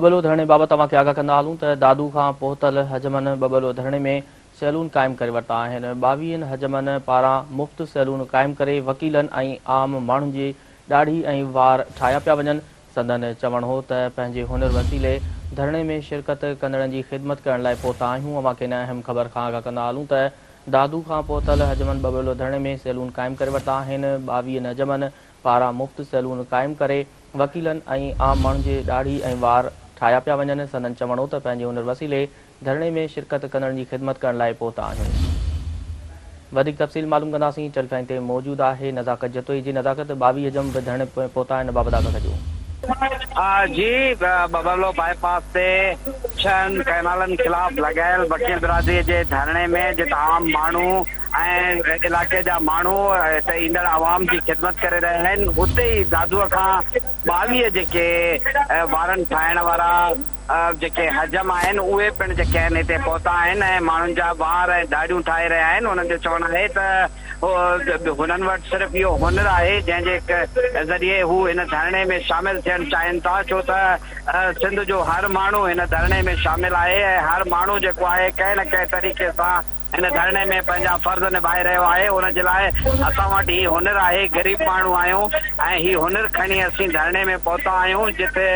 ٻٻلو ڌرڻي بابت اوهان کي آگاهه ڪندا هلون ته دادو کان پهتل حجمن ٻٻلو ڌرڻي ۾ سيلون قائم ڪري ورتا آهن. ٻاويهن حجمن پاران مفت سيلون قائم ڪري وڪيلن ۽ عام ماڻهن جي ڏاڙهي ۽ وار ٺاهيا پيا وڃن. سندن چوڻ هو ته پنهنجي هنر وسيلي ڌرڻي ۾ شرڪت ڪندڙن جي خدمت ڪرڻ لاء پهتا آهيون. اوهان کي هن اهم خبر کان آگاهه ڪندا هلون ته دادو کان پهتل حجمن ٻٻلو ڌرڻي ۾ سيلون قائم ڪري ورتا آهن. ٻاويهن حجمن پاران مفت سيلون قائم ڪري وڪيلن ۽ عام ماڻهن جي ڏاڙهي ۽ وار ٺاهيا پيا وڃن، سندن چوڻ هو ته پنهنجي هنر وسيلي ڌرڻي ۾ شرڪت ڪندڙن جي خدمت ڪرڻ لاء پهتا آهيون. وڌيڪ تفصيل معلوم ڪنداسين، ٽيليفائن تي موجود آهي نزاڪت جتوئي جي نزاڪت 22 حجم به ڌرڻي ۾ پهتا آهن ان بابت آگاهه ڪجو. جي ٻٻرلو باء پاس تي ڇهن ڪئنالن خلاف لڳايل وڪيل برادري جي ڌرڻي ۾ جت عام ماڻهو ۽ علائقي جا ماڻهو هتي ايندڙ عوام جي خدمت ڪري رهيا آهن اتي ئي دادوء کان 22 جيڪي وارن ٺاهڻ وارا جيڪي حجم آهن اهي پڻ جيڪي آهن هتي پهتا آهن ۽ ماڻهن جا وار ۽ ڏاڙهيون ٺاهي رهيا آهن انهن جو چوڻ آهي ته هنن وٽ صرف اهو هنر آهي جنهن جي ذريعي هو هن ڌرڻي ۾ شامل ٿيڻ چاهين ٿا ڇو ته سنڌ جو هر ماڻهو هن ڌرڻي ۾ شامل آهي ۽ هر ماڻهو جيڪو آهي ڪنهن نه ڪنهن طريقي سان هن ڌرڻي ۾ پنهنجا فرض نڀائي رهيو آهي ان جي لاء اسان وٽ هي هنر آهي غريب ماڻهو آهيون ۽ هي هنر کڻي اسين ڌرڻي ۾ پهتا آهيون جتي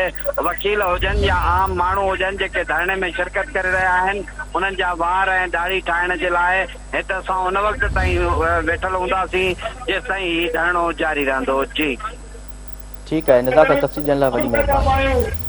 وڪيل هجن يا عام ماڻهو هجن جيڪي ڌرڻي ۾ شرڪت ڪري رهيا آهن انهن جا وار ۽ ڏاڙهي ٺاهڻ جي لاء هت اسان ان وقت تائين ويٺل هونداسين جيستائين هي ڌرڻو جاري رهندو جي. ٺيڪ آهي نزاڪت تفصيل ڏيڻ لاء وڏي مهرباني.